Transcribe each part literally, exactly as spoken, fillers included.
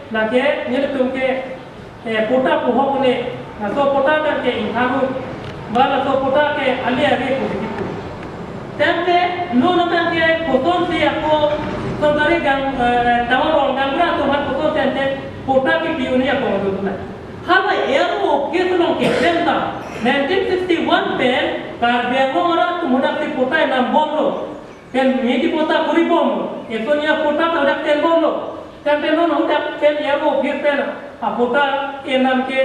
Lake nelitum ke, eh, patta pu ahok ne, laso patta abang ke ingthan-un, ba laso patta ke ale ave pu si kipu. Tangte non abang ke kosonsi ako sorkari gang, eh, tangwa rong gaonbura atum aphan koson tangte patta kepi-un-e ako dun na. Hala A R O office along keklem ta, nineteen sixty-one pen Karbi Anglong arat atum hadak si patta enam bomlo. Pen midi patta kori bomlo. Esonia patta ta hadak ten bomlo. Tangte non hadak pen A R O office pen apatta enam ke,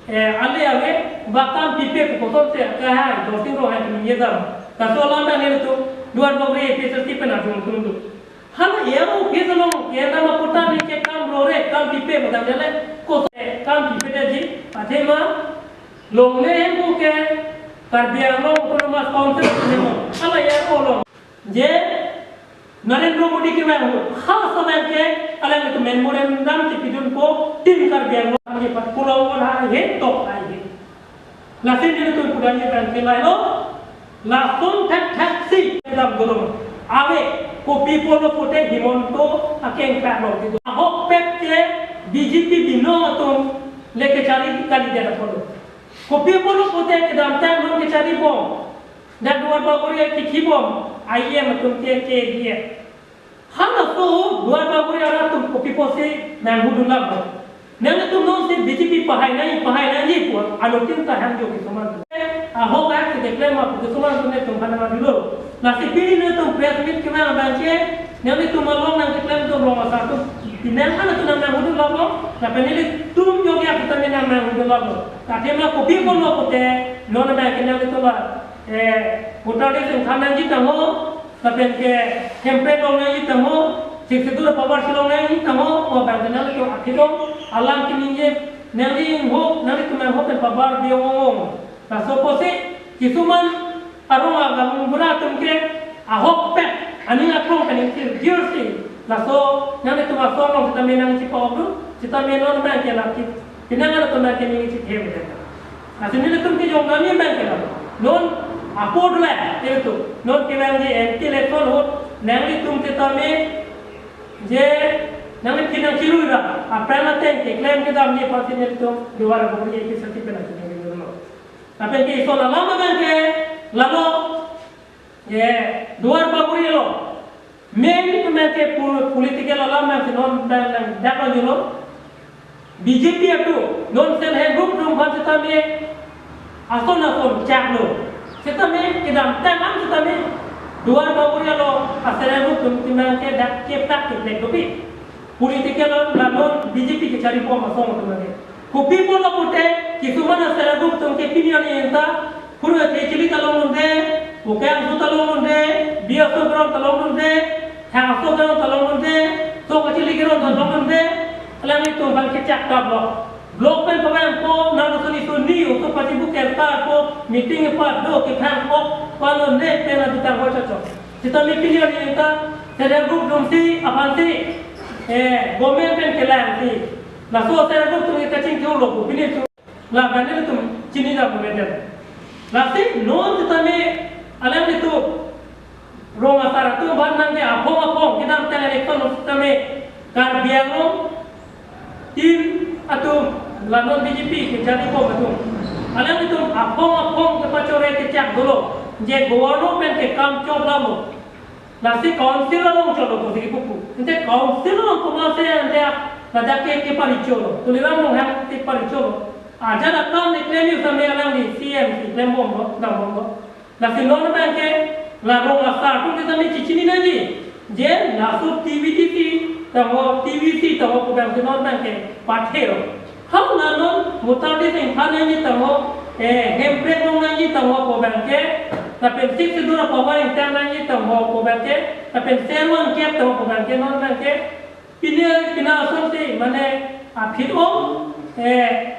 eh, ale ave, ba kam pipe pu kosonsi kahai, Dorsing Ronghang atum ningje dam. Laso alam abang nelitum Duarbagori A P H L C pen arjudun dun. Hala A R O office along enam apatta ningje kam rore, kam pipe pu tangte le, koson kam pipedeji, athema longle hembu ke Karbi Anglong Autonomous Council ni mo. Hala A R O along. Je Narendra Modi kevang ahut, ha ason abang ke alanglitum memorandum kepidunpo, Team Karbi Anglong, aji pat pulo wala he tok ai he. Lasi nelitum pudunji abang ke lahelo, lason thakthak si dam dolo. Ave, kopi pulo pute Himanta akeng kak lo gitu. Ahokpet ke B J P binong atum le kechari kalidet apotlo. Kopi pulo pute kedamtang non kechari bom. Dak Duarbagori kethi bom, I M atum ke ke dia. Halaso Duarbagori arat atum kopi pusi nanghudun lap. Nangtum non si B J P pahai nai, pahai nai pu, anuttin ta hangjo kisuman. Ahok ak si declare ma kisuman atum netum hana ma dolo. Lasi pini netum press meet kevang abang ke, nangtum along nangkeklem atum rong asar atum, pinang hana atum nanghudun lap. Lapen nelitum jogja kita me nanghudun lap. Athema kopi pulo pute, non abang ke nangtum la, eh, voter list ingthan nangji tangho, lapen ke hemprek long nangji tangho, Sixth Schedule power si long nangji tangho, pu abang ke nangtum akhidong alam keningje, nangli ingho, nangtum ingho pen pabar bi-ong ong ong. Laso pusi, kisuman arong agaonbura atum ke ahokpet, aning akrong pen ingthir jirsi. Laso, nangtum aso along sitame nangchipa-ok dun, sitame non abang ke laki. Pinang hana atum abang ke ningje chithe bedet. Lasi nelitum kejong kami abang ke la. Non apor le, itu. Non kevangji anti election ahut, nanglitum sitame, je, nangli pinang chirui ra, apran ateng keklem kedamji aphansi nelitum, Duarbagori A P H L C pen nangchini lo. Lapen ke ison alam abang ke, lalo, ye, Duarbagori along. Main itu abang ke pol-, political alam abang si non abang, abang dak lo julo. B J P atum, non self help group atum aphan sitame, ason ason chaklo. Sitame, kedamtang an sitame, Duarbagori along, a self help group atum abang ke dak keplak keplek dopi. Political la non B J P kechari bom asong atum abang ke. Kopi pulo pute, kisuman a self help group atum ke pini arni anta, pura ke chili ta longdunde, ukang su ta longdunde, biya su ground ta longdunde, thang su ground ta longdunde, so kachili ground ta longdunde, alanglitum abang kechak ta block. Block pen pavangpo, nang suni suni, utu pati buker ta po, meeting pa do kethang ok, pa longdunde, pen adutang ho chocho. Sitame pini arni anta, self help group atum si, aphansi, eh, government pen kelang si. Laso self help group atum kachingthurlo pu, pini atum. La bani atum chini da pu beten. Lasi non sitame alanglitum rong asar atum aphan nangke aphong aphong kedamtang election sitame Karbi Anglong team atum la non B J P kejadi bom atum. Alanglitum aphong aphong kepachore kechak dolo. Je governor pen ke kam chok lamo. Lasi council along cholo pusi kipu. Ante council along komatsi ante ladak ke kepari cholo. Tuliram Ronghang kepari cholo. Ajat akam ni klem yu sitame alangli C M si klem bomlo, dam bomlo. Lasi non abang ke la rong asar atum sitame chichini nangji. Je laso T V T C tangho, T V C tangho pu abang si non abang ke pathelo. Hala non voter list ingthan nangji tangho, eh, hemprek long nangji tangho pu abang ke, lapen Sixth Schedule power ingthan nangji tangho pu abang ke, lapen seven cap tangho pu abang ke, non abang ke, pine pina asonsi, mane, aphi-ong, eh,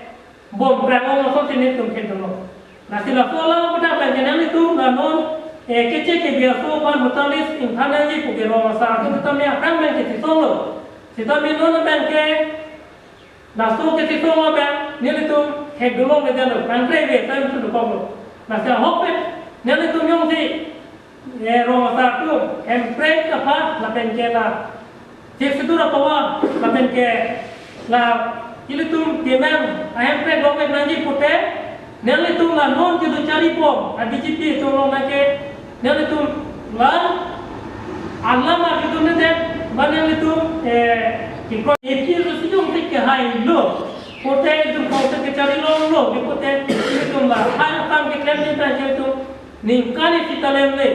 bom prang-ong asonsi netum kedolo. Lasi laso alam pu abang ke nanglitum la non, eh, keche kebi aso aphan voter list ingthan nangji pu ke rong asar atum sitame aphrang abang ke chisonglo. Sitame non abang ke, laso kechisong abang, nelitum hek dolo medan lo, pangkre ve, time tu dokok lo. Lasi ahokpet, nelitum jongsi, eh, rong asar atum, hemprek aphan, lapen ke la, Sixth Schedule power, lapen ke, La ilitum kemen ahemprek longvek nangji pute, nanglitum la non kedo charibom a B J P atum along nangke, nanglitum la alam arjudundedet, ba nanglitum, eh, kiko A P H L C jongsi kehailo pute, itum kongsi kechari longlo di pute, ilitum la hai akam keklem nangji tangte itum ningkan isi ta lemle.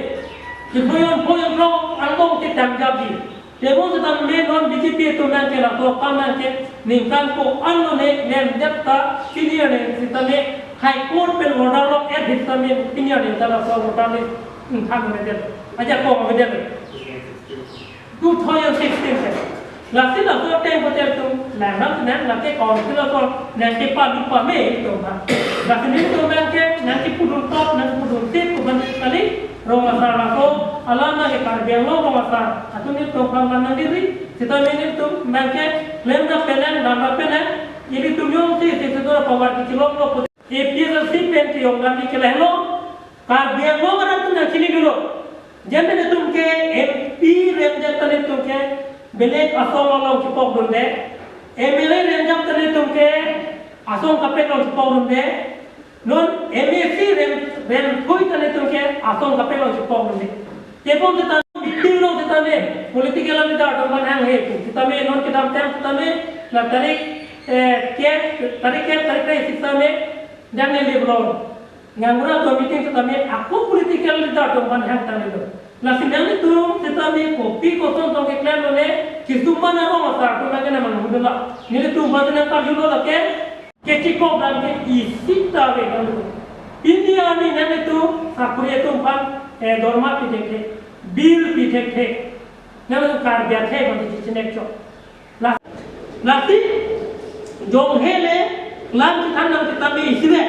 Keboyon boyon rong angbong ke tangjapji. Tebon setame non B J P atum nangke laso akam nangke ningkan ko-an lo ne lemdet ta pini arni setame High Court pen order lo et setame pini arni ta laso order ne ingthan avedet. Ajakong avedet. Two thousand sixteen ke. Lasi laso ateng hotel atum, langnam nang lake council atum nangkepalu pame itum ha. Lasi nelitum nangke, nangkepudun top, nangkepudun tip, kuban kali, rong asar laso, alam nangke Karbi Anglong rong asar atum nelitum aphan nangdiri, seta nelitum nangke, klem ra penen, dam ra penen, ilitum jongsi, si, si, power kechelonglo, A P H L C pen kejong dam di kelehlo, Karbi Anglong arat atum nangchini dolo. Jam pen itum ke M P remjap tangte itum ke belek asong along chepokdunde. M L A remjap tangte itum ke asong kaprek along chepokdunde. Non M A C rem, remthui tangte itum ke asong kaprek along chepokdunde. Tebon setame, meeting along setame, political leader atum aphan hanghe pu. Setame non kedamtang setame, la tarik, eh, ke, tarik ke, tarik ke setame, dan yang dia belum. Ngangra do meeting setame ako political leader atum aphan hangtanglo. Lasi nanglitum setame kopi koson tong keklem lone, kisumana rong asar atum nangke nangmanghu dola. Nelitum aphan nangkarjulo lake, kechikok dam ke isi ta ave kan. Pini arni nanglitum sakori atum aphan, eh, dorma pi thekthe, bill pi thekthe. Nanglitum Karbi akhei aphan chichinek chok. La, lasi, jong hele, lam chethan nang setame isi ve.